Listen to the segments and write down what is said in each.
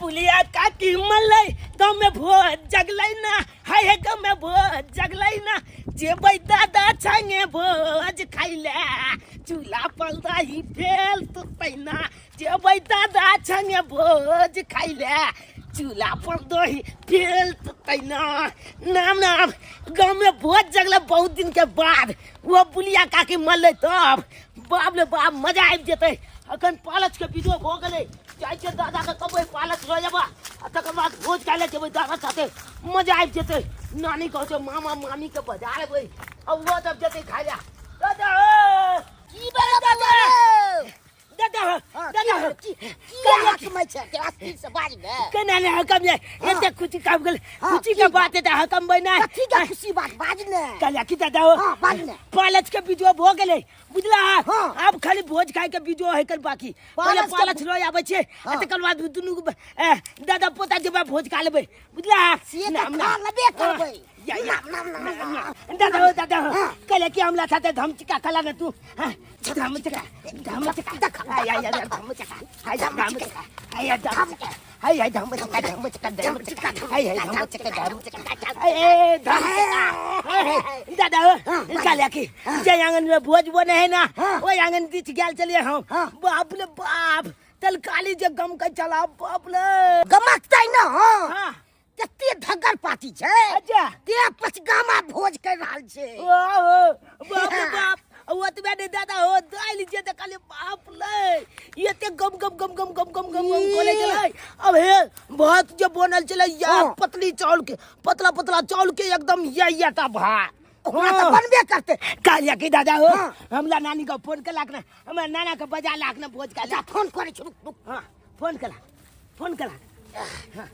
पुलिया काकी मरलै गाँव में भोज जगलै ना, हाय हे गाँव में भोज जगलै ना, जेबै दादा संगे भोज खाइले, चूल्हा पर दही फेल तुतै ना, जेबै दादा संगे भोज खाइले, चूल्हा पर दही फेल तुतै ना। नाम नाम गाँव में भोज जगलै बहुत दिन के बाद, वो पुलिया काकी मरलै तब बाप रे बाप मजा आबि जेतै। अखन पालच के विधो भऽ गेलै, जाइ छियै दादा के कहबै पालच लऽ जेबा आ तकर बाद भोज खाइ लए जेबै दादा साथे, मजा आबि जेतै। नानी कहै छै मामा मामी के बजा लेबै आ ओहो सब जेतै खाइ लए। दादा ओ! की भेलै दादा? दादा हाँ, दादा की की की हकमै छै केरा की से बाज ने केना ने हकम जे एते खुशी काम गेल। हाँ, खुशी के की बात है त हकम बना कथी के खुशी बात बाज ने? कहलिया की दादा हो हाँ, बाज ने। पालच के बीजो भो गेलै बुझला? हाँ। आब खाली भोज खाय के बीजो है कर बाकी। पहिले पालच के पालच लऽ आबै छै आ हाँ। तकर बाद दुनू दादा पोता जेबा भोज खा लेबै बुझला? से तऽ नाम, खा नाम। लेबे करबै। या, या। नाम, नाम, नाम, नाम। दादा हो दादा हो। हाँ। कहले कि हमला साथे धमचिका खला ने तू। हाँ, धमचिका धमचिका आय आय आय धमचिका आय धमचिका आय धमचिका आय आय धमचिका धमचिका धमचिका आय आय धमचिका धमचिका आय आय धमचिका। दादा हो कहले कि जे आंगन में भोज बने है ना हाँ। ओहि आंगन दिस गेल चलिए हम। हाँ। बाप रे बाप तलकाली जे गम के चला बाप रे गमकतै ना। हाँ। हाँ। कते धग्गर पाती छै। अच्छा। ते पचगामा भोज कर रहल छै। ओहो बाप रे बाप ओतबे नहि दादा हो दालि जे देखलियै बाप रे एते गम गम गम गम गम गम गम गम बोलै छलै। अब हे भात जे बनल छलै या हाँ। पतली चावल के पतला पतला चावल के एकदम या या टा भात। ओकरा तऽ हाँ। बनबे करतै। कहलियै कि दादा हो हाँ। हमरा नानी के फोन केलक ने, हमरा नाना के बजा लाख ने भोज खाइ अच्छा लए। फोन करै छी, रुक रुक। हाँ फोन केलक फोन केलक हाँ,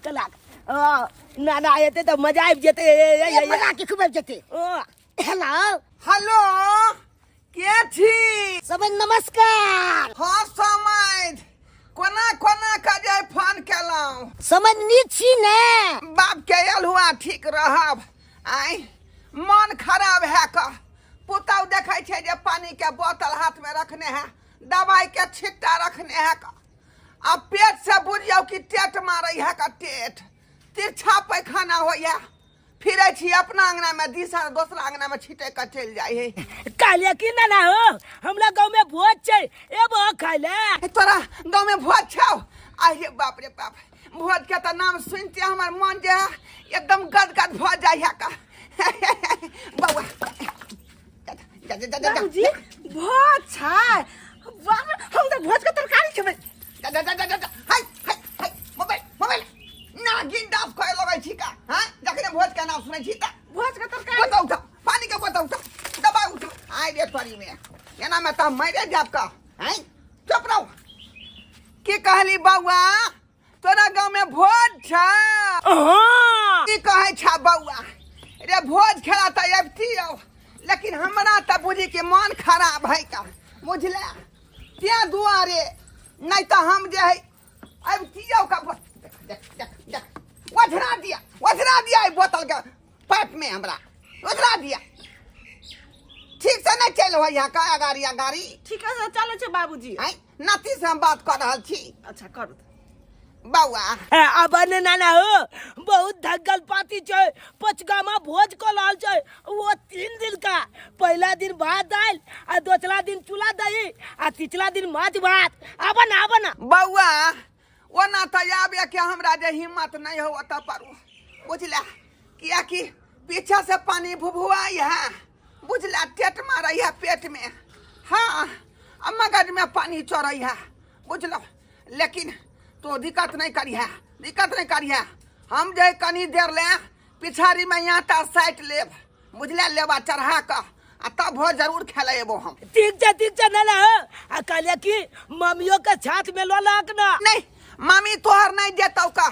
केलक। हाँ, नाना एतै तऽ मजा आबि जेतै। ए, ए, ए, ए, ए, मजा के खूब आबि जेतै। ओ। हेलो। हेलो के छी? सब नमस्कार। हाँ समैध, कोना कोना के जे फोन केलहुँ? समझ नीक छी ने? बाप के आयल हुआ ठीक रहब। आइ मन खराब है क पुतहु देखै छै जे पानी के बोतल हाथ में रखने है, दवाई के छिट्टा रखने है क आ पेट से बुझियौ कि टेट मारै है क टेट तिरछा पैखाना होइया, फिरै छी अपना अंगना में दिशा दोसरा अंगना में छिटै के चलि जाइ है। कहलियै कि नाना हो हमरा गाँव में भोज छै एबो खाइ लए। ए, तोरा गाँव में भोज छौ? अरे बाप रे बाप, भोज के तऽ नाम सुनते हमर मन जे है एकदम गदगद भऽ जाइ है का। बौआ जा जा जा जा जा बाबूजी भोज छै, बाप रे, हम तऽ भोज के तरकारी खेबै। जा जा जा जा जा हाय हाय हाय मोबाइल मोबाइल नागिन डांस करे लगै छी का? हाँ जखने भोज के नाम सुनै छी तऽ भोज के तरकारी। बोतल उठा, पानी के बोतल उठा, दबाई उठा। आइ रे तोरी में एना में तऽ मरे जाब का। हैं चुप रहो। की कहली बौआ तोरा गाँव में भोज छै? हाँ। की कहै छा बौआ रे भोज खेला तऽ अबिती यौ, लेकिन हमरा तऽ बुझी कि मन खराब है का बुझले, तें दुआरे नहीं तऽ हम जे है अबिती यौ का। देख देख देख देख ओझरा दिया ओझरा दिया एहि बोतल के पाइप में हमरा ओझरा दिया। ठीक से नहीं चलि होइया का अगाड़ी अगाड़ी? ठीक है चलै छै बाबूजी। आँय नाती से हम बात कर रहल छी। अच्छा करू बौआ। अब ने नाना हो बहुत धग्गल पाती छै, पचगामा भोज कऽ रहल छै वो 3 दिन का। पहला दिन भात दालि आ दोसरा दिन चूल्हा दही आ तीसरा दिन माछ भात। आब ना आब ना बौआ ओना तऽ आबे के हमरा जे हिम्मत नहीं हो ओतऽ पर बुझला, कियाकि पीछे से पानी भुभुआई है बुझला, टेट मारै है पेट में। हाँ आ मगज में पानी चढ़ै है बुझलो, लेकिन तो दिक्कत नहीं करी है, दिक्कत नहीं करी है। हम जे कनी देर ले पिछाड़ी में यहाँ ता साइट लेब बुझला, लेबा चढ़ा कऽ आ तब भोज जरूर खेले एबो हम। ठीक छै नाना हो। आ कहलियै कि मम्मियो के छात में लऽ लक ना। नहीं मामी तोहर नहीं जेतौ का।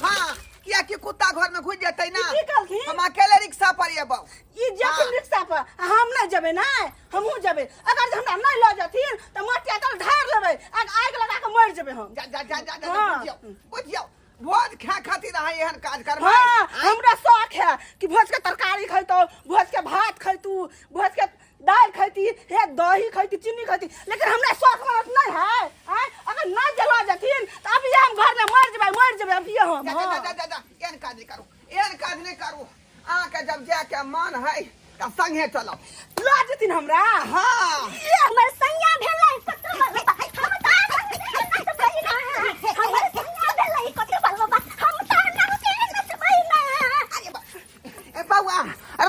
हाँ कियाकि कुत्ता घर में घुस जेतै ना। की कहलखिन? हम अकेले रिक्शा पर एबौ। ई जेथिन हाँ। रिक्शा पर आ हम नहीं जेबै ना, हमहूँ जेबै। अगर जे हमरा नहीं लऽ जेथिन तऽ मटिया तेल ढारि लेबै आ आगि लगा कऽ मरि जेबै हम। जा जा जा जा जा, हाँ। बुझियौ बुझियौ भोज खाए खातिर अहाँ एहन काज करबै? हाँ, हमरा शौक है कि भोज के तरकारी खैतौ, भोज के भात खैतू, भोज के दालि खैती, हे दही खैती, चीनी खैती, लेकिन हमरा शौक मनत नहीं है। आँय अगर नहीं जला जेथिन तऽ अभी हम घर में मरि जबिए हम। जा जा जा जा जा, एहन काज नहि करू, एहन काज नहि करू। अहाँके जब जायके मन है तऽ संगे चलब। लऽ जेथिन हमरा? हाँ। हमर संज्ञा भेलै कतौ बलबा, हम तऽ हमर संज्ञा भेलै कतौ बलबा, हम तऽ नचबै नचबै ना। अरे ए बौआ,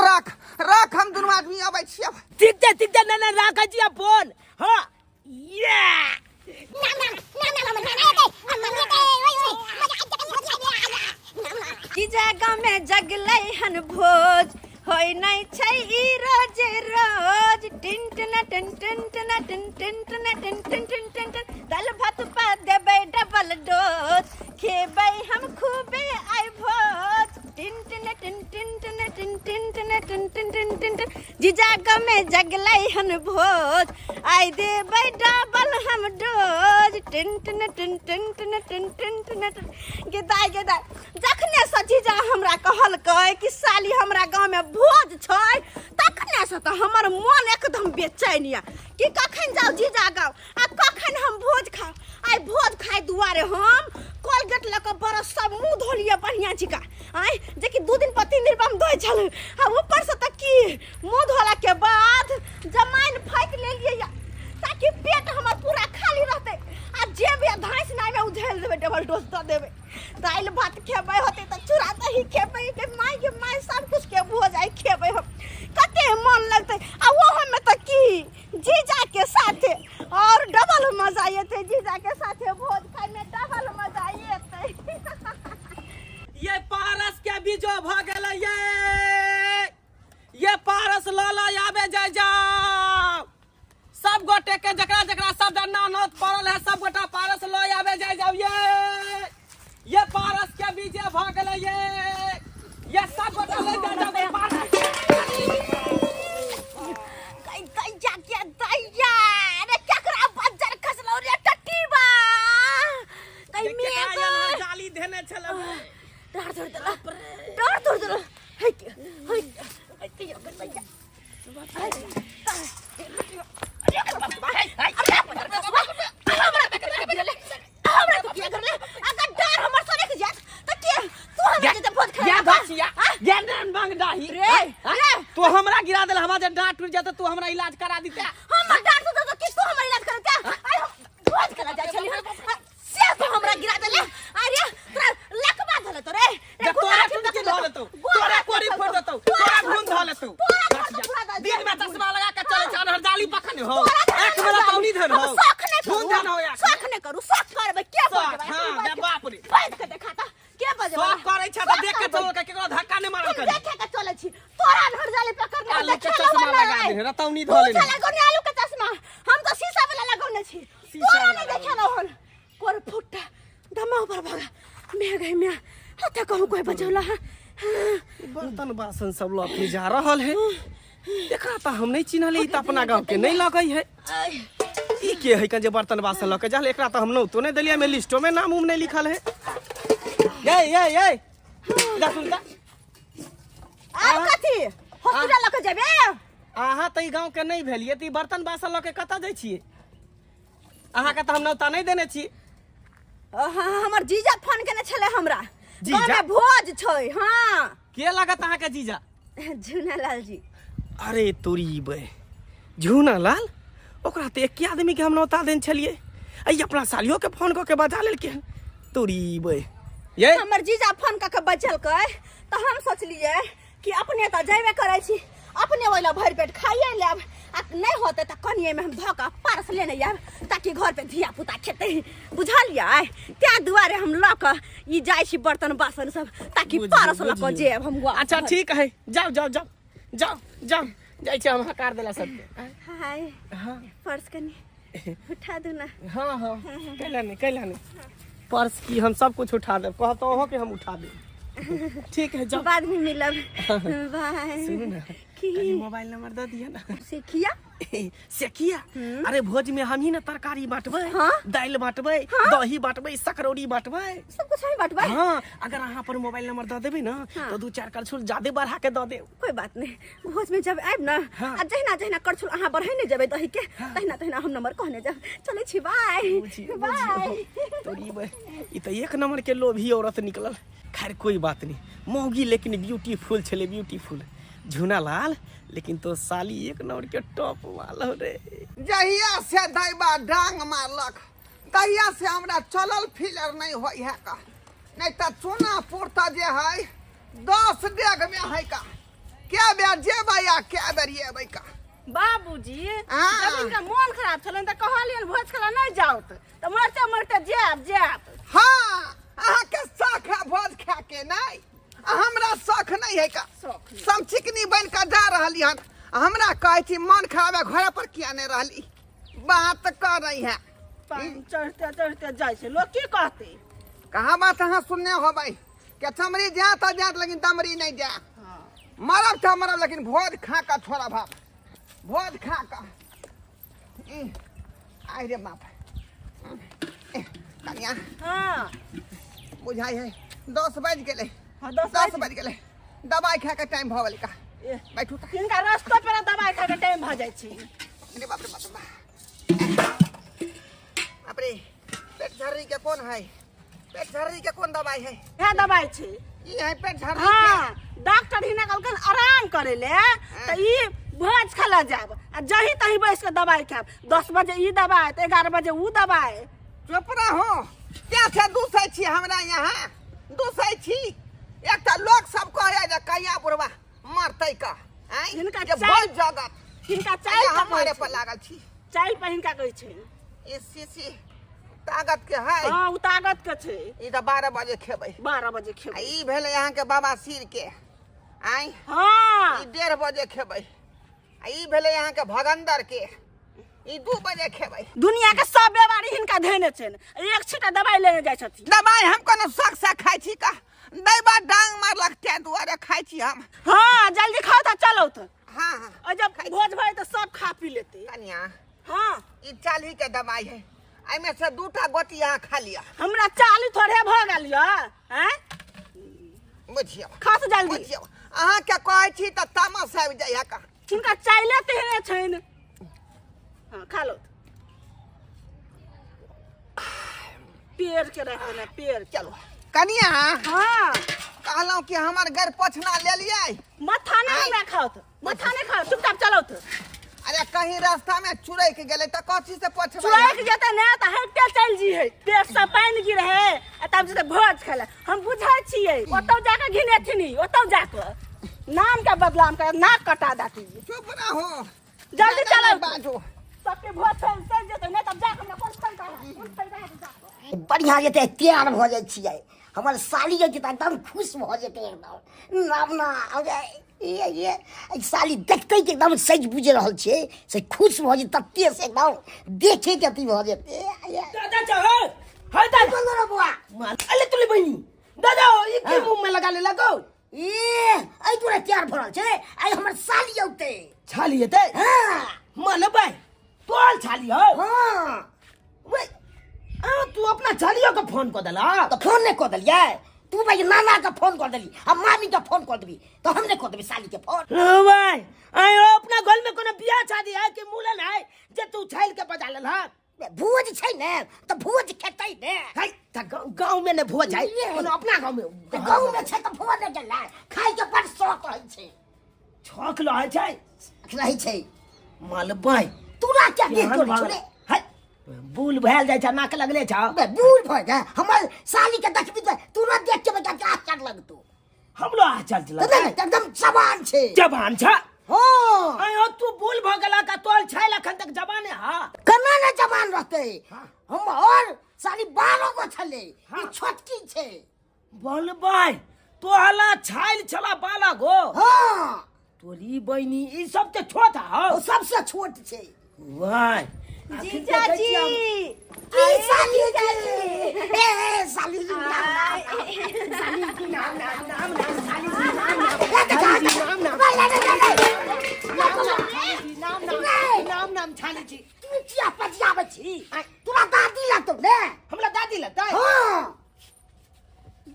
रख रख, हम दुनू आदमी अबै छियै। ठीक छै, ठीक छै, ना राखै छियै फोन। हाँ ये कि जगह में जगलै हन भोज होय नहीं छै ई रोज रोज। टिन टिन टिन टिन टिन टिन टिन टिन टिन टिन टिन टिन टिन, दालि भात पा देबै डबल डोज, खेबै हम खूबे आइ भोज। टिन टिन टिन टिन टिन टिन टिन टिन टिन टिन टिन टिन टिन, जीजा गमे जगलै हन भोज, आइ देबै डबल हम डोज। टिन टिन टिन टिन टिन टिन टिन टिन टिन। गे दाइ, गे दाइ, जखने से जीजा हमरा कहलकै कि साली हमरा गाँवमे भोज छै, तखने से तऽ हमर मन एकदम बेचैन यऽ कि कखन जाउ जीजा गाँव आ कखन हम भोज खाउ। आइ भोज खाइ दुआरे हम कोलगेट लऽ कऽ बरस सब मुँह धोलियै बढ़िआँ छिका आँय, जेकि 2 दिन पर 3 दिन पर हम धोइ छलहुँ। आ ऊपरसँ तऽ की मुँह धोलाके बाद जमाइन फाँकि लेलियै यऽ ताकि पेट हमर पूरा खाली रहतै आ जे भी धाँसि नाइमे उझेल देबै, डबल डोज दऽ देबै। दालि भात खेबै होतै तऽ चूड़ा दही खेबै। गे माय, गे माय, सब कुछ के भोज आइ खेबै हम, कते मन लगतै। आ ओहोमे तऽ की जीजा के साथे और डबल मजा एतै। जीजा के साथे भोज खाय में डबल मजा एतै। ये पारस के बीजो भ गेलै, ये पारस ल ल आबे जाय जाओ सब गोटे के, जकरा जकरा सब दन्ना नोत पड़ल है सब गोटा पारस ल आबे जाय जाओ। ये पारस के बीजे भ गेलै, ये सब गोटा ले जाय जाओ पारस। दैया के दैया रे, केकरा बज्जर खसलौ रे टटीबा तै केकरा मेघ एहन जाली धेने छलै। डर धर देला, डर धर देला। हे हे दैया के दैया, हमरा तो किया करले? अगर डर हमर सड़क जात त के तू हमरा जेते भोज खाए या बचिया या नान मांग डाही रे रे, तू हमरा गिरा देल, हमरा जे डांट टूट जात तू हमरा इलाज करा दिते। हमर डांट टूट त कि तू हमर इलाज करते? आइ हम भोज खाए जाय छली से तो हमरा गिरा देले। अरे तोरा लकवा धले तो रे जे तोरा टूट के धऽ लेतौ, तोरा कोरी फोड़ देतौ, तोरा घून धऽ लेतौ। दिन में चश्मा लगा के चले छै, अनहर जाली पखन हो, एक बेरा तौनी धन हो, शौक नहीं धुन धन हो या शौक नहीं करू, शौक करबै के शौक, बजबै? हाँ, बे बाप रे। बैठ के देखाता के बजबै? शौक करै छै तऽ देख के चलल के, केकरो धक्का नहि मारल हम करी। देखे के चलै छी तोरा अनहर जाली पकड़ ले। आलू के चश्मा लगा दे, रतौनी धऽ लेने। लगौने आलू के चश्मा, हम तो शीशा वाला लगौने छी। शीशा तोरा वाला नहीं देखे रहल। कोर फुट्टा दमा पर भगा मैं गई मैं हते कहूँ कोई बचौला है। बर्तन बासन सब लऽ के जा रहल है, एकरा तऽ हम नहि चिन्हले, ई तऽ अपना गाँव के नहि लगै है। ई के है जे बर्तन बासन लऽ के जा, एकरा तऽ हम नौतो नहि देलियै, एहिमे लिस्टो में नाम उम नहि लिखल है। ये ये ये इधर सुन तऽ। आब कथी हॉस्पिटल लऽ के जेबे? अहाँ तऽ ई गाँव के नहि भेलियै तऽ ई बर्तन बासन लऽ के कतऽ जाइ छियै? अहाँके तऽ हम नौता नहि देने छी। हाँ, हमर जीजा फोन केने छलै हमरा। जीजा? गाँव में भोज छै। हाँ। के लागत अहाँके जीजा? झूनालाल जी। अरे तोरी बे, झूनालाल, ओकरा तऽ एके आदमी के हम नौता देने छलियै, आ ई अपना सालियो के फोन कऽ के बजा लेलकै हन। तोरी बे ये, हमर जीजा फोन कऽ के बचलकै तऽ हम सोचलियै कि अपने तऽ जेबे करै छी, अपने ओहि लए भरि पेट खाइए लेब आ नहि होतै तऽ कनिएमे हम धऽ कऽ पारस लेने आयब ताकि घर पे धिया पुता खेतै, बुझलियै? ताहि दुआरे हम लऽ कऽ ई जाइ छी बर्तन बासन सब ताकि बुझियौ, पारस लऽ कऽ बुझियौ। जेब हम वापस। अच्छा ठीक है, जाओ जाओ जाओ जाओ जाओ, जाइ छी हम हकार देला सबके। हाय। हाँ। पर्स कनि उठा दू ना। हाँ हाँ, कैला नहीं, कैला नहीं, पर्स की हम सब कुछ उठा देब, कहब तो ओहो के हम उठा देब। ठीक है, जाओ। बाद में मिलब, बाय। सुनू ना। की? कनी मोबाइल नंबर दऽ दिअ ना। सिखिया? से किया? अरे भोज में हम ही ना तरकारी बांटबै, हाँ? दालि बांटबै, दही बांटबै, सकरौरी बांटबै, सब कुछ हम बांटबै। हाँ, अगर अहाँ अपन मोबाइल नंबर दऽ देबै ना, हाँ। तो 2-4 करछुल ज्यादे बढ़ा के दऽ देब। कोई बात नहीं, भोज में जब आयब ना, हाँ। आ जहिना जहिना करछुल अहाँ बढ़ेने जेबै दही के, तहिना तहिना हम नंबर कहने जाब। चलै छी, बाय। बुझियौ, बाय। बुझियौ। तोरी ई तऽ एक नंबर के लोभी औरत निकलल। खैर कोई बात नहीं, मौगी लेकिन ब्यूटीफुल छलै, ब्यूटीफुल झुना लाल, लेकिन तो साली एक नंबर के टॉप माल हो रे। जहिया से दैबा डांग मारलक तहिया से हमरा चलल फिलर नहीं होई है का, नहीं तो चूनापुर तऽ जे है 10 डेग में है का, क्या बेर जेबै आ क्या बेर एबै का। बाबूजी, हाँ। जब हिनका मोन खराब छलनि तऽ कहलियनि भोज खेला नहि जाउत, तऽ मरते मरते जायब जायब। हाँ, अहाँके शौक है भोज खाए के, नहीं हमरा शौक नहीं है का। शौक नहीं। समचिकनी बन के जा रहली हन, हमरा कहै छी मन खराब है, घरे पर किया नहीं रहली, बात कर रही है। पानि चढ़ते चढ़ते जाइ छै, लोग की कहते? कहाँ बात अहाँ सुनने होबै के चमड़ी जात तऽ जात लेकिन दमड़ी नहीं जा। हाँ। मरब तऽ मरब लेकिन भोज खा कऽ छोड़ब हम, भोज खा कऽ। आइ रे बाप। कनिया। हाँ। बुझाइ है 10 बजि गेलै। हाँ, 10 10 बाजि बजि गेलै, दवाइ खाए के टाइम भऽ गेलै का। ए, बैठू तऽ। हिनका रस्तो पेरा दवाइ खाए के टाइम भऽ जाइ छै। अरे बाप रे बाप रे बाप। बाप रे, पेट झर्री के कोन है? पेट झर्री के कोन दवाइ है? इएह दवाइ छै। ई है पेट झर्री के। हाँ, डॉक्टर हिना कहलकन आराम करे ले, तऽ ई भोज खेला जाब आ जही तही बैस के दवाइ खायब। 10 बजे ई दवाइ तऽ 11 बजे ऊ दवाइ। चुप रहो, क्या से दूसै छी हमरा यहाँ दूसै छी। एकटा लोक सब कहै जे कहिया बुढ़वा मरतै का, आँय? हिनका जे चाय- भोज जगत। हिनका चाय अहाँ पर कहै मरे छै। पर लागल छी। चाय पर हिनका कहै छै। ई शीशी ताकत के है। हाँ, उ ताकत के छै। ई तऽ 12 बजे खेबै। 12 बजे खेबै। आ ई भेलै अहाँके बाबा सिर के, आँय? हाँ। ई 1:30 बजे खेबै। आ ई भेलै अहाँके भगन्दर के, ई 2 बजे खेबै। दुनिया के सब बीमारी हिनका धेने छनि, एक छींटा दवाइ लेने जाइ छथिन। दवाइ हम कोनो शौक से खाइ छी का? दैबा डांग मारलक तें दुआरे खाइ छी हम। हाँ, जल्दी खाउ तऽ चलौ तऽ। हाँ, हाँ। और जब भोज भए तऽ सब खा पी लेतै। कनिया। हाँ। ई 40 के दवाइ है, एहिमे से 2टा गोटी अहाँ खा लिअ। हमरा 40 थोड़े भऽ गेल यऽ, आँय? बुझियौ। खाउ तऽ जल्दी। बुझियौ, अहाँके कहै छी तऽ तामस आबि जाइए का। हिनका चाइले तेहने छनि। हाँ, खा लो। पेड़ के रहते ना, पेड़। चलो कनिया। हाँ। कहलहुँ कि हमर घर पोछना लेलियै। मथा नहीं हमरा खाओ तो, मथा नहीं खाओ, चुपचाप चलो तो। अरे कहीं रास्ता में चुरैक गेलै तऽ कथी से पोछबै? चुरैक जेतै ने तऽ हटिते चलि जी है, पेट से पानि गिरे है आ तब जेतै भोज खाय लए। हम बुझै छियै, ओतौ जाके घिनेथिन, ओतौ जाके नाम के बदनाम कर, नाक कटा दाती। चुप रहो, जल्दी ज्यादा चलो। नहीं बाजू। सबके भोज चलि चलि जेतै ने तब जाके हमरा कोन फायदा है, कोन फायदा है जाके। बढ़िया जेतै, तैयार भऽ जाइ छियै। हमर साली जे छै एकदम खुश भऽ जेतै एकदम। नाम ना ये ये साली देखतै कि एकदम सज बुझि रहल छियै से खुश भऽ जेतै, तते से एकदम देखे के अथी भऽ जेतै। दादा चल, हाय दादा। बोलो रे बुआ। माल अले तुले बहिनी। दादा, ई की मुंह में लगा ले लगो? ए, एहि दुआरे तैयार भऽ रहल छै, आइ हमर साली औतै। छाली एतै? हाँ। मन भाई, तोल छाली हो? हाँ। वे, आ तू अपना छालियो के फोन कऽ देला? तऽ फोन नहि कऽ देलियै? तू भाई नाना के फोन कऽ देली आ मामी के फोन कऽ देबी तऽ हम नहि कऽ देबी साली के फोन? ओ भाई, आइ ओ अपना घर में कोनो बियाह शादी है कि मूलन है जे तू छाइल के बजा लेल हन? भोज छै ने तऽ भोज खेतै ने। है, तऽ गाँव में ने भोज है, ये। कोनो अपना गाँव में। तऽ गाँव में छै तऽ भोज नहि गेलै, खाय के बड़ शौक रहै छै। शौक रहै छै? रहै छै। मालबाई। तोरा क्या देख केहन तोरे भऽ छोड़े? गेल? है, बूढ़ भेल जाइ छै, नाक लगले छौ। बे, बूढ़ भऽ गेल, हमर साली के देखबी तऽ तुरंत देख के बेटा आश्चर्य लगतौ। हमरो आश्चर्य तऽ लगतौ। नहि, एकदम जवान छै। जवान छै? हाँ। आय तू बूढ़ भऽ गेला का तोल छै अखन तक जवाने हा? केना ने जवान रहतै? हाँ। हम और साली 12 गो छलै, ई हाँ। छोटकी छै। बोलबाई, तोहला छाइल छला 12 गो? हाँ। तोरी बहिनी, ई सब तऽ छोट हौ। ओ सबसे छोट छै। वाह। जीजाजी। की साली जी? ए, ए, साली जी, नाम, नाम, साली जी, नाम, नाम, नाम, नाम, साली जी, नाम, नाम। ए, देखा, नाम, नाम। नहीं, नहीं, नहीं, नहीं, नहीं।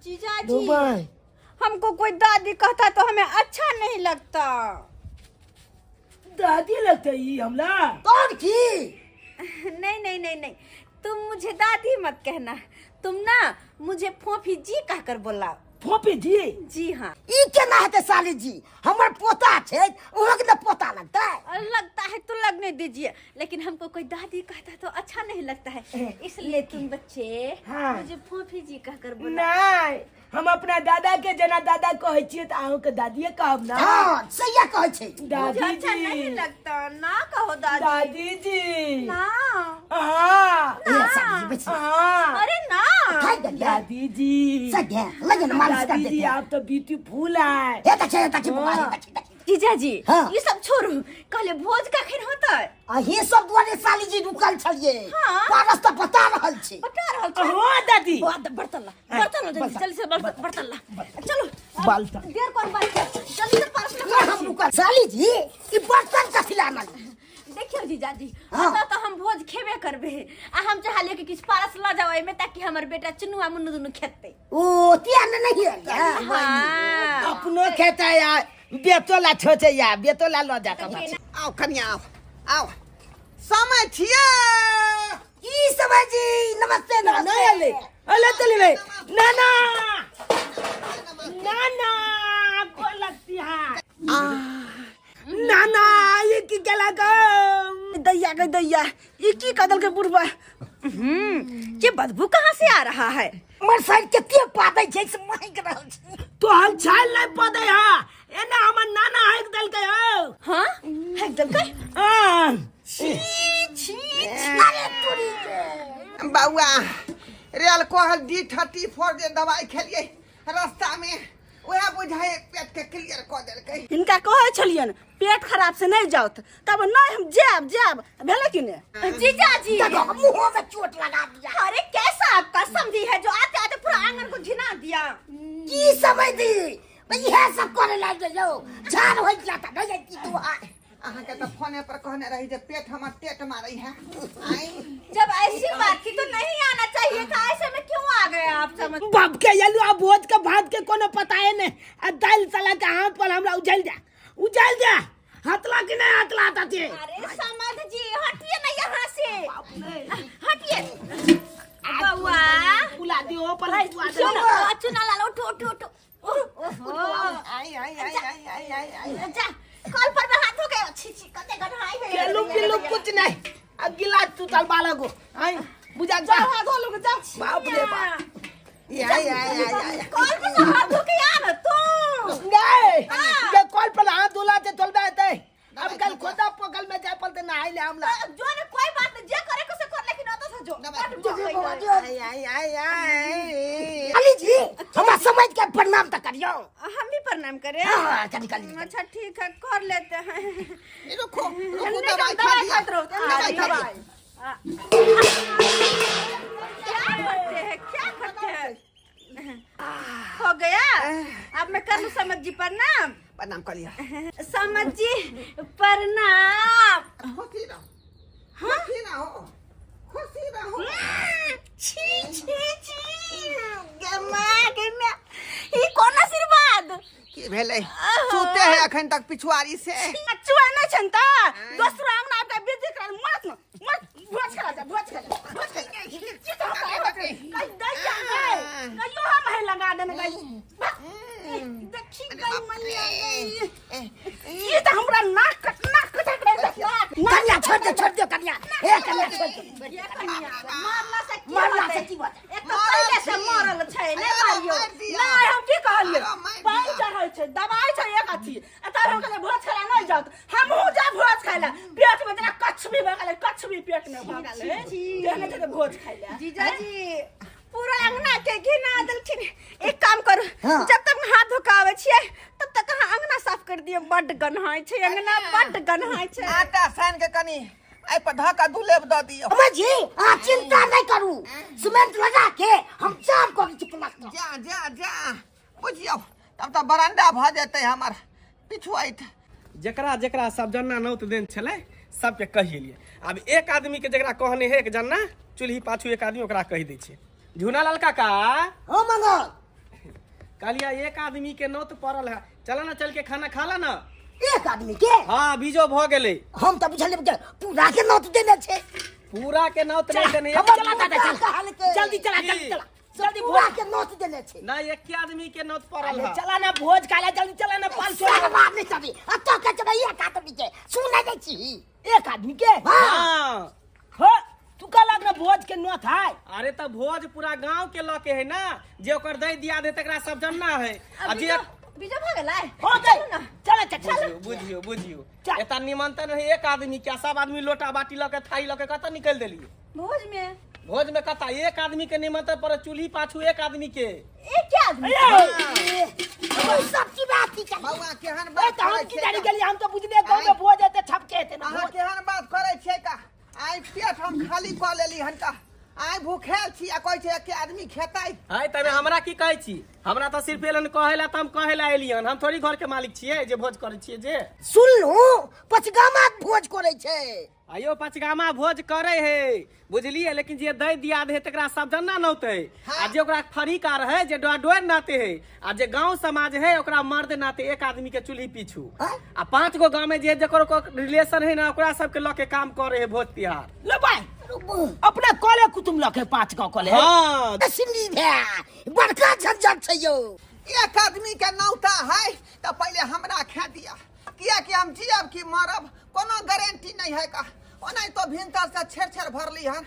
जीजा जी, हमको कोई दादी कहता तो हमें अच्छा नहीं लगता। दादी लगते ई हमरा। कौन की? नहीं नहीं नहीं नहीं, तुम मुझे दादी मत कहना, तुम ना मुझे फोफी जी कहकर बोलाओ। फोफी जी? जी हाँ। ई केना हेतै साली जी, हमर पोता छै, अहाँके ने पोता लगतै? और लगता है तो लगने दीजिए, लेकिन हमको कोई दादी कहता तो अच्छा नहीं लगता है, इसलिए तुम बच्चे हाँ। मुझे फोफी जी कहकर बोलाओ। नहीं, हम अपना दादा के जना दादा कहै छियै तऽ अहूँके दादिये कहब ना। हाँ, सहिए कहै छै। मुझे दादी अच्छा जी। नहीं लगता ना, कहो दादी। दादी जी ना। हाँ। ए, साली जी, बैठ। हाँ। अरे ना। खाइ गेलियै? दादी जी। सही है, लगे ना मालिश कर दादी देते जी, हैं। आप तो ब्यूटीफुल है। हे देखी, हे देखी, बौआ, हे देखी, देखी। जीजा जी, हाँ। ये सब छोड़ू, कहले भोज कखन होतै? अहीं सब दुआरे साली जी रुकल छलियै। हाँ। पारस तऽ बता रहल छी। बता रहल छी। हाँ दादी। बहुत बर्तन ला, बर्तन ला, जल्दी, जल्दी से बर्तन, बर्तन ला। चलो, अब बर्तन। देर कोन बात के, जल्दी से पारस ला। ना, हम रुकल साली जी, ई बर्तन कथी ला आनल? देखियौ जीजाजी, हाँ। ओतऽ तऽ हम भोज खेबे करबे, आ हम चाहलियै कि किछु पारस लऽ जाउ एहिमे ताकि हमर बेटा चुनुआ मुन्नू दुनू खेतै। ओ तिया ने नहीं आयल। हाँ। अपनो खेता या बेतोला छोचे या बेतोला लऽ जाता बा। आओ कनिया, आओ आओ, समय छियै। की समय जी? नमस्ते ना नमस्ते। अले अले चली भाई, ना ना ना ना को लगती है ना ना, ये की केला गो दैया के दैया, ई की कदल के बुढ़वा। ये बदबू कहाँ से आ रहा है? हमर साइड कते पादै छै से महक रहल छै। तो हम छाल नहीं पदे हा, एना हमर नाना हाइक देलकै हो। हाँ, हाइक देलकै? हाँ। छी छी। अरे तोरी के। बौआ, रेल कोहल D34 जे दवाई खेलियै रास्ता में, वएह बुझाइ पेट के क्लियर कऽ देलकै। हिनका कहै छलियनि पेट खराब से नहीं जाउत, तब नहीं हम जायब जायब भेलै कि ने? जीजाजी, देखो मुंह में चोट लगा दिया। अरे कैसा आपका समझी है जो आते आते पूरा आंगन को घिना दिया। की समझ दी, इहे सब करे लाग गेलो, झाड़ होई गया था नहीं की तू आ। अहाँके तऽ फोने पर कहने रही जे पेट हमर टेट मारै है। आइ जब ऐसी बात थी तो नहीं आना चाहिए था, ऐसे में क्यों आ गए आप? समझ बाप के यलु आ भोज के भात के कोनो पता है नहीं, आ दाल साला के हाथ पर हमरा उजल जा, उजल जा, हतला कि नहीं हतला ताते। अरे समझ जी, हटिए ना यहाँ से, हटिए बउआ। बुला दियो पर बुला सुनो, दियो। चुना लाल, उठो उठो उठो। ओहो। आई आई आई आई आई आई आई। जा कल पर में हाथ हो गए, छी छी कते गन्हाई है। केलू पिल्लू कुछ नहीं, आ गिलास टूटल बालक आई बुझा जा। जाओ हाथ धो लो, जाओ। बाप रे बाप। आई आई आई आई। कल पर से हाथ धो के आ ना तू। गए ये कॉल पर हाथ धुला ते चलबे ते, अब कल खोदा पकल में जाय पलते नहाय ले हमला। जो ने कोई बात नहीं, जे करे को से कर, लेकिन ओतो से जो बड जो मकई बौआ, है। जो। आई आई आई आई। अली जी, हमरा समझ के प्रणाम तऽ करियौ। हम भी प्रणाम करें? हाँ, करी, करी, करी। अच्छा ठीक है, कर लेते हैं। रुको रुको, नहीं, दवाई खा दवाई लिया। खाते रहो, दवाई खा लिया। दवाई। क्या करते हैं, क्या करते हैं? हो गया, अब मैं कर लूं समझ जी प्रणाम। प्रणाम कर लिया। समझ जी प्रणाम। खुशी रहो, खुशी रहो, खुशी रहो। छी छी छी, गे माँ, गे माँ। ई कोन आशीर्वाद? की भेलै? सुते है अखन तक पिछुआरी से। चुआ नहीं छन त दोसरो अंगना आबि के बेइज्जती करा मरत न मरत, भोज खा जा, भोज खा जा, भोज खा जा। की तऽ हम कहीं दैया गए, कहियो हम है लगा देने गई। देखी गई मैया गई, ई तऽ हमरा नाक कट, नाक कटा के नाक। कन्या छोड़ दे, छोड़ दे कन्या, हे कन्या छोड़ दे। ये कन्या मारला से की मारला होतै? से की होतै? एक तऽ पहिले से मरल छै, नहि अरे मारियौ। मारि दिया। नहीं हम की कहलियै, अरे मारि पानि दिया। चढ़ै छै, दवाई छै एक अथी, आ तब हम कहलियै भोज खाय लए नहि जाउत, हमहूँ जायब भोज खाय लए, पेट में जेना कछुबी भऽ गेलै, कछुबी पेट में भऽ गेलै, तेहने छै तऽ भोज खाय लए। जीजाजी पूरा अंगना के घिना देलखिन। एक काम करू, हाँ। जब तक हाथ धो के आबै छियै तब तक अहाँ अंगना साफ कर दियौ, बड्ड गन्हाइ छै अंगना, बड्ड गन्हाइ छै। आटा सान के कनी एहि पर धऽ कऽ दुलेब दऽ दियौ। अम्मा जी, अहाँ चिंता नहीं करू, सीमेंट लगा के हम जाम कऽ दै छी प्लास्टर। जा जा जा, बुझियौ तब तऽ बरामदा भऽ जेतै हमर पिछुआइत। जकरा जकरा सब जन्ना नौत देन छलै सबके कहि एलियै। आब एक आदमी के जकरा कहने है एक जन्ना चूल्ही पाछू एक आदमी ओकरा कहि दै छै। झूना लाल काका। हाँ मंगल। कहलियै एक आदमी के नौत पड़ल है, चल ना, चल के खाना खा ला ना। एक आदमी के? हाँ, बीजो भ गेलै। हम तऽ बुझल जे पूरा के नौत देने छै। पूरा के नौत नहीं देने। हमर चला दादा, चला। कहलकै। जल्दी चला, जल्दी की? चला, जल्दी। पूरा भोज के नौत देने छै। ना, एक आदमी के नौत पड़ल है। चला ना, भोज खा ले, जल्दी चला ना, पाल छोड़। सरवा नहि चली अतऽ के जेबै एक आदमी के सुनै नहि छी। एक आदमी के? हाँ। हो, तू का लगना भोज के नौत है? अरे तऽ भोज पूरा गांव के लऽ के है ना, जे ओकर दही दिया दे तकरा सब जनना है। आ जे बीजो भऽ गेलै। हो गई, चला चल। बुझियो, बुझियो, बुझियो। चल। एता निमंत्रण है एक आदमी के, सब आदमी लोटा बाटी लऽ के, थारी लऽ के कतऽ निकलि देलियै? भोज में। भोज में कतऽ? एक आदमी के निमंत्रण पर चूल्ही पाछू एक आदमी के। एक आदमी? तू सब की बात की चली? बौआ, केहन ए बात तऽ हम करै की छियै जानी का? गेलियै, हम तऽ बुझलियै गाँव में भोज हेतै, छपके हेतै ना अहाँ भोज। केहन बात करै छियै का? आइ पेट हम खाली कऽ लेली हन का, आइ भूखेल छी आ कहै छै एके आदमी खेतै। है तमे हमरा की कहै छी? हमरा तऽ सिर्फ एलन कहै ला तऽ हम कहै ला एलियन। हम थोड़ी घर के मालिक छियै जे भोज करै छियै जे। सुनलू, पचगामा भोज करै छै। आयो, पचगामा भोज करे है, बुझलियै? लेकिन जे दै दिया दे तकरा सब जन्ना नौते, आ जे ओकरा फरीका रहे, जे डोर नाते है, आ जे गांव समाज है ओकरा मर्द नाते एक आदमी के चूल्ही पीछू। आ पांच गो गांव में जे जकर ओकर रिलेशन है ना, ओकरा सबके लऽ के काम करे है भोज तिहार। ले भाई, अपना कॉले कुटुम लके पांच गाँव कॉले। हाँ। सिन्नी भए बड़का झंझट छै यौ। एक आदमी के नौता है तऽ पहिले हमरा खा दिया, कियाकि हम जियब कि मरब कोनो गारंटी नहीं है का। ओना तो भिनसर से छेड़ छेड़ भरली हन,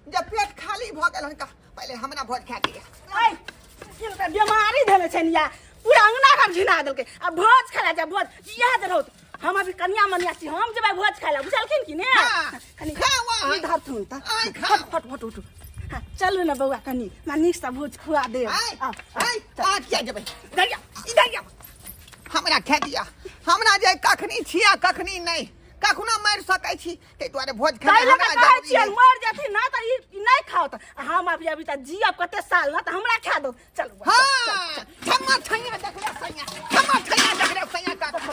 जब पेट खाली भऽ गेल हन का, पहिले हमरा भोज खा दिया। ऐ, की मतलब बीमारी धेने छै या पूरा अंगना घर घिना देलकै। आ भोज खाय ला जा, भोज इएह जे रहत। हम अभी कनिया मनिया छी, हम जेबै भोज खाय ला, बुझलखिन कि ने? हाँ, कनि खाउ अहाँ। ई धरथुन तऽ। आइ खाउ। फट फट फट उठू। हाँ, चलू ने बौआ, कनि हमरा नीकसँ भोज खुआ देब। आइ आउ, आउ। आइ अहाँ किया जेबै? इधर आ, इधर आ, हमरा खा दिया। हमरा जे कखनी छिया कखनी नहीं, कखनो मरि सकै छी, ताहि दुआरे भोज ताहि खाना लऽ कऽ हमरा कहै जरूरी छियनि है। मरि जेथिन ना तऽ ई नहि खाओ तऽ हम अभी अभी तऽ जियब कते साल ना, तऽ हमरा खा दो। चल बौआ, चल, हाँ, छम्मा छैया देखले सैया, छम्मा छैया देखले सैया का चल।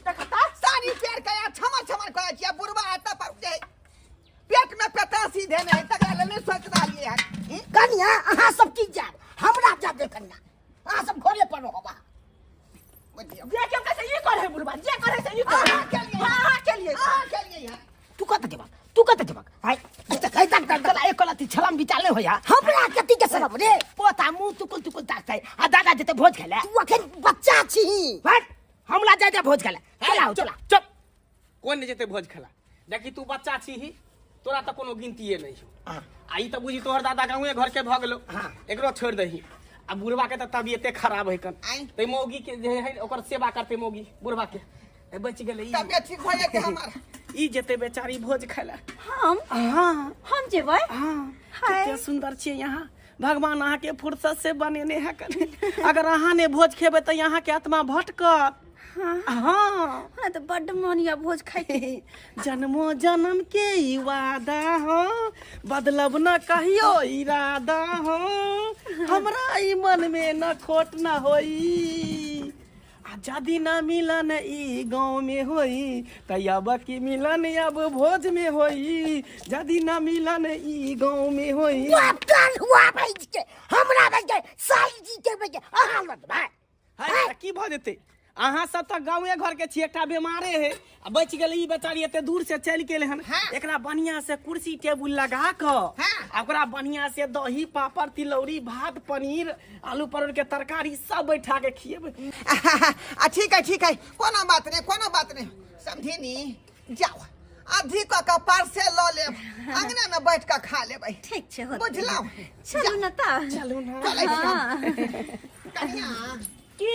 देखता। सारी पेड़ के छमर छमर करै छियै। बुढ़वा एतऽ पर जे पेट में पेतासी धेने है तकरा लेल नहि सोचि रहलियै हन। कनिया, अहाँ सब की जायब? हमरा जाब दे कनिया, अहाँ सब घरे पर रहब। बुझियौ। जे केओ कहै से ई करे बुढ़वा, जे करे से ई करे। अहाँ के लिए। हाँ, अहाँ के लिए। अहाँ के लिए हन। तू कतऽ जेबक? तू कतऽ जेबक? हाय, तऽ कहै तक तक चला, एक कलती छलम बिचाले होया। हमरा कथी के शरम रे? पोता मुंह तुकुल तुकुल ताकतै आ दादा जेतै भोज खाय ले। तू अखन बच्चा छी। हट, हमरा जाय दे भोज खाय ले। चला हो, चला। चुप, कोन नहि जेतै भोज खेला? देखी, तू बच्चा छी ही, तोरा तऽ कोनो गिनतिये नहि छौ। आ ई तऽ बुझी तोहर दादा गाँवे घर के भऽ गेलौ, एकरो छोड़ि दही। आ बुढ़वा के तऽ तबियते खराब है कन। आँय। तै मौगी के जे है ओकर सेवा करतै मौगी बुढ़वा के। ए, बचि गेलै ई। तबियत ठीक भऽ जेतै हमर। ई जेतै बेचारी भोज खाय लए। हम? हाँ। हम जेबै? हाँ। हाय। कते सुंदर छियै यहाँ, भगवान अहाँके फुर्सत से बनेने है कने। अगर अहाँ ने भोज खेबै तऽ यहाँ के आत्मा भटकत। हाँ। हाँ। हमरा तऽ बड्ड मन यऽ भोज खायके। जन्मो जन्म के ई वादा हो, बदलब न कहियो इरादा हो, हमरा ई मन में न खोट न होई। आ जदि न मिलन ई गाँव में होई त अब की मिलन अब भोज में होई। जदि न मिलन ई गाँव में होई। बाप कान हुआ भाई के, हमरा भाई के, साई जी के भाई के, अहाँ लग भाई। है तऽ की भऽ जेतै? अहाँ सब तऽ गाँवे घर के छी, एकटा बेमारे है आ बचि गेलै ई बेचारी, एते दूर से चलि गेल हन। हाँ। एकरा बढ़िया से कुर्सी टेबुल लगा कऽ हाँ। आ ओकरा बढ़िया से दही, पापड़, तिलौरी, भात, पनीर, आलू परोड़ के तरकारी सब बैठा के खिएबै। आ ठीक है, ठीक है, कोनो बात नहीं, कोनो बात नहीं। समझिनी, जाओ, आधी कऽ के पार्सल लऽ लेब, अंगना में बैठ कऽ खा लेबै। ठीक छै, होतै। बुझलहुँ? चलू ने तऽ। चलू ने। चलै छी हम। कनिया। की?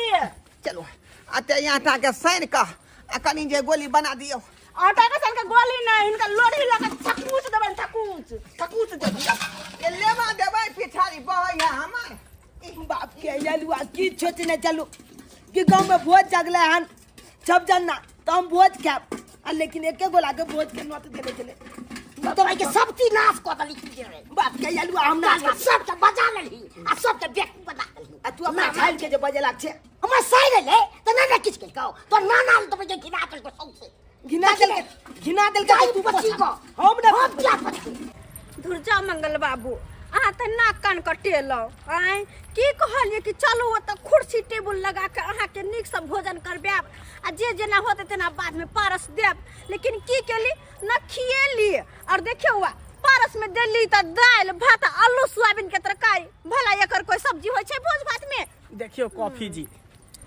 चलू, अते आटा के सानि कऽ आ कनि जे गोली बना दियौ। आटा के सन के गोली नहि, हिनका लोढ़ी लऽ के थकूच देबनि, थकूच थकूच देबनि। ये लेबा देबै, पिछाड़ी बहै है हमर। बाप के यलुआ, की सोचने चलू कि गाँव में भोज जगले हन सब जना तो हम भोज खायब, आ लेकिन एके गोला के भोज के नोत देने चले। तू तऽ भाई के सब चीज नाश कऽ देली की रे। बाप के यलुआ, हम ना सब के बजा लेलही आ सब के बेकूफ बना देलही। आ तू अपना झाइल के जे बजेला छै। हमर साइ ले तऽ ना ना किछु केलकौ तो नाना तऽ भाई के घिना देलकौ सौंसे। घिना देलकै, घिना देलकै। जाहि तू पची पोछा। कऽ। हम ना हम क्या पची। धुरजा मंगल बाबू, अहाँ तऽ नाक कान कटेलहुँ। आँय, की कहलियै कि चलू ओतऽ कुर्सी टेबुल लगा कऽ अहाँके नीकसँ भोजन करबायब आ जे जेना होतै तेना बादमे पारस देब, लेकिन की केली न खिएली। और देखियौ वा पारस में देली तऽ दालि भात आ आलू सोयाबीन के तरकारी। भला एकर कोई सब्जी होइ छै भोज भात में? देखियौ कॉफी जी।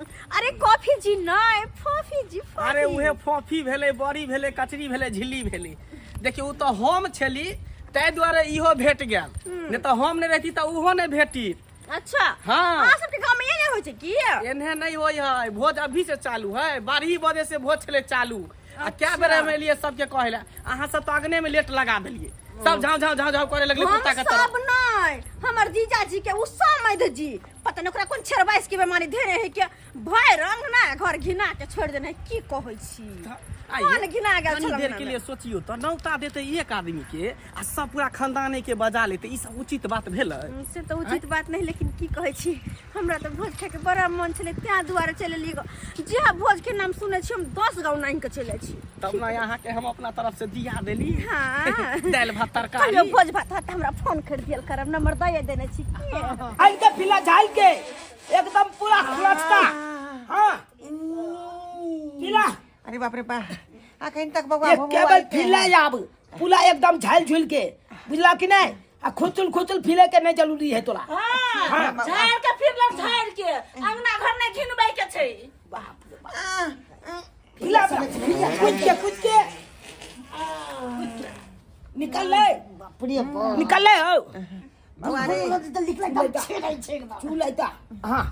अरे कॉफी जी नहीं, फॉफी जी, फॉफी। अरे उहे फॉफी भेलै, बड़ी भेलै, कचरी भेलै, झिल्ली भेलै। देखियौ ओ तऽ हम छली ताहि दुआरे इहो भेट गेल, नहि तऽ हम नहि रहती तऽ ओहो नहि भेटी। अच्छा। हाँ। अहाँ सबके गाँव में ये नहीं होइ छै की? एन्हे नहीं होइ है, भोज अभी से चालू है, 12 बजे से भोज छलै चालू। आ क्या बेर हम एलियै सबके कहै लए, अहाँ सब तऽ अगने में लेट लगा देलियै, सब झाँव झाँव झाँव झाँव करे लगलै हम कुत्ता के तरह। सब नहीं, हमर जीजाजी के उ समैध जी पता नहीं ओकरा कोन छेरबाइस के बेमारी धेने है के भय रंग ना घर घिना के छोड़ देने है। की कहै छी, आइए, कोन घिना गेल कनी छल देर के अंगना लिए सोचियो तऽ नौता देते एक आदमी के आ सब पूरा खानदाने के बजा लेते, ई सब उचित बात भेलै? में। से तऽ उचित बात नहीं, लेकिन की कहै छी, हमरा तऽ भोज खायके बड़ा मन छलै, तें दुआरे चलि एलियै गो। जे भोज के नाम सुनै छी हम 10 गाँव नानि के चलि जाइ छी। तब ना यहाँ के हम अपना तरफ से दिया देली। हाँ। दालि भात तरकारी। कहियो भोज भात होत तऽ हमरा फोन कर दियल करब, नंबर दए देने छी की। झाल के पिला, झाल के एकदम पूरा खुलचता। हाँ पिला। अरे बाप रे बा, अखन तक बौआ ये भुआ केवल आइते फिला है। आब पूरा एकदम झाल झुल के, बुझला कि नहीं? आ खुचुल खुचुल फिले के नहीं जरूरी है तोरा। हाँ, झाड़ के फिर लग, झाड़ के अंगना घर नहीं घिनबै के छै। बाप रे बाप। फिला, फिला, कूद के, कूद के निकल ले। बाप रे बाप। निकल ले हो। बौआ रे। तऽ लिखला एकदम छेकै छै एकदम। चूलै ता। हाँ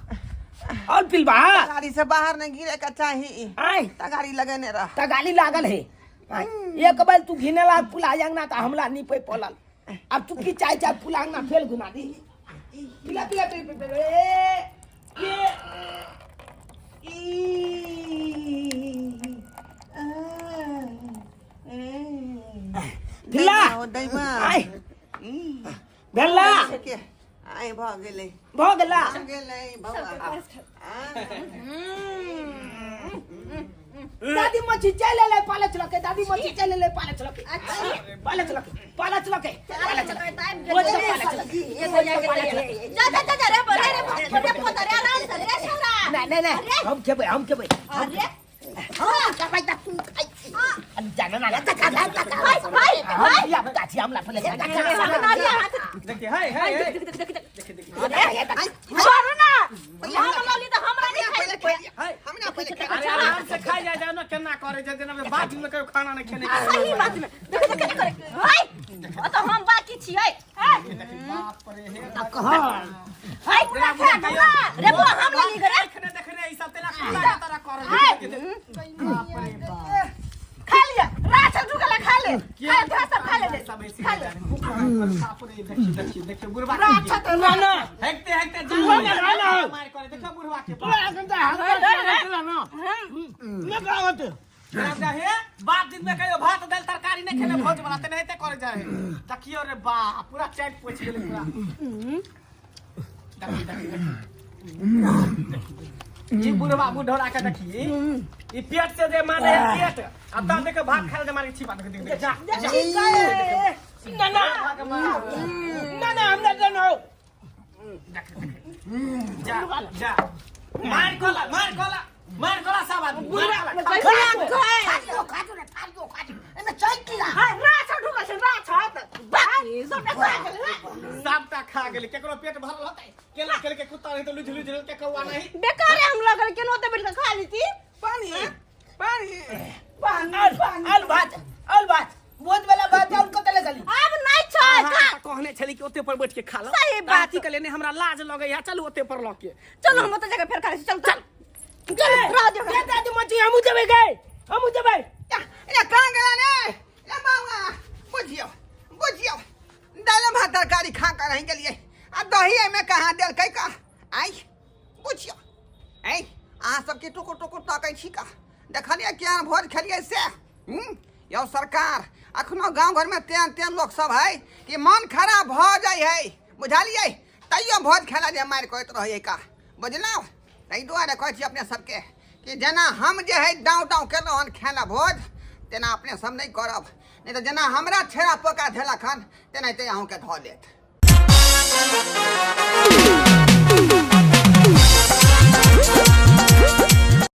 और पिलबा। गाड़ी से बाहर नहीं गिरे के चाही। आय। तगारी लगेने रह। तगाली लागल है। आय, एक बार तू घिने ला पुला अंगना त हमला नहीं पे पड़ल। अब तू की चाहे चाहे पुला अंगना फेल घुमा दी। पिला पिला पिला पिला, ए ये ई पिला। दैमा। आय भेला। के आय भऽ गेलै। भऽ गेला। भऽ गेलै बौआ। दादी मच्छी चल ले पाले चलो के, दादी मच्छी चल ले पाले चलो के, पाले चलो के, पाले चलो के, पाले चलो के, वो चलो पाले चलो के, पाले चलो के। जा जा जा जा रे रे रे रे पोता रे, आराम से रे छोरा। नहीं नहीं नहीं, हम खेबै, हम खेबै। अरे हाँ, करबै तऽ तू खाइ छी। जाना ना तका तका तका। भाई भाई हम या बता छी हमला पहिले। देखिए है है है। छोड़ू ना, हम लली तऽ हमरा नहीं खाइ देबै। हमरा पहिले खा। अरे आराम से खाइ जाय जाय ना, केना करे छै जेना बात में कहियो खाना नहीं खेने के। सही बात में देखो देखो देखो करे हाय, ओ तो हम बाकी छियै। बाप रे हे। हाय पूरा खा गला रे बुआ, हम लली रे। देखने देखने ई सब तेला कुत्ता के तरह करे। बाप रे बाप। खा लिया राछल ढुकला, खा ले खा ले सब खा ले। सब ऐसे खा ले। बाप रे, देखिए देखिए देखिए बुढ़वा के। ना ना हेकते हेकते जान मार करे, देखो बुढ़वा के। राजा हे, बाप दिन में कहियो भात दाल तरकारी नहीं खेले भोज वाला तेनाहिते करे जाए। देखियो रे बाप, पूरा चैट पोछि गेलै पूरा। देखी देखी देखी ई बुढ़वा बुढ़ौरा के देखी, ई पेट से जे मारे है पेट, आ तब देख भात खाए जे मारे छिपा। देख देख देख, जा जा। ना ना ना ना, हमरा जाना हो। जा जा, मार कोला मार कोला मार कोला सब आदमी मार कोला। खाजो खाजो रे, खाजो खाजो, एमे चैत ला। हाय राछल ढुकल छै, राछल बाकी सब खा गेलै। सबटा खा गेलै, केकरो पेट भरल होतै? केला खेल के कुत्ता रहे तो लुझ लुझ के कौआ नहीं। बेकार हम लगल केनो ते बैठ के खा लीती। पानी पानी। आल आल भात, आल भात, भोज वाला भात और कतऽ लगली? आब नहीं छै खा। अहाँ कहने छली कि ओते पर बैठ के खा लो। सही बात। अथी के लेने हमरा लाज लगै है, चलू ओते पर लऽ के। चलो हम ओते जगह फेर खा लै छी, चल चल चल, रह दियौ। ए दादी मच्छी, हमहूँ जेबै गै, हमहूँ जेबै। ए कहाँ गेला रे? ए बाबा, बुझियौ बुझियौ, दालि भात तरकारी खा कऽ रहि गेलियै आ दही एहिमे कहाँ देलकै का? आइ बुझियौ, ऐ अहाँ सबके टुकुर टुकुर तकै छी का? देखलियै केहन भोज खेलियै से? यौ सरकार, अखनो गाँव घरमे तेहन तेहन लोक सब है कि मन खराब भऽ जाइ है, बुझलियै? तैयो भोज खेला जे मारि करैत रहै का, बुझलहुँ? ताहि दुआरे कहै छी अपने सबके कि जेना हम जे है डाँव डाँव केलहुँ हन खेला भोज, तेना अपने सब नहि करब, नहि तऽ जेना हमरा छेड़ा पोका धेलक हन तेनाहिते अहूँके धऽ लेत।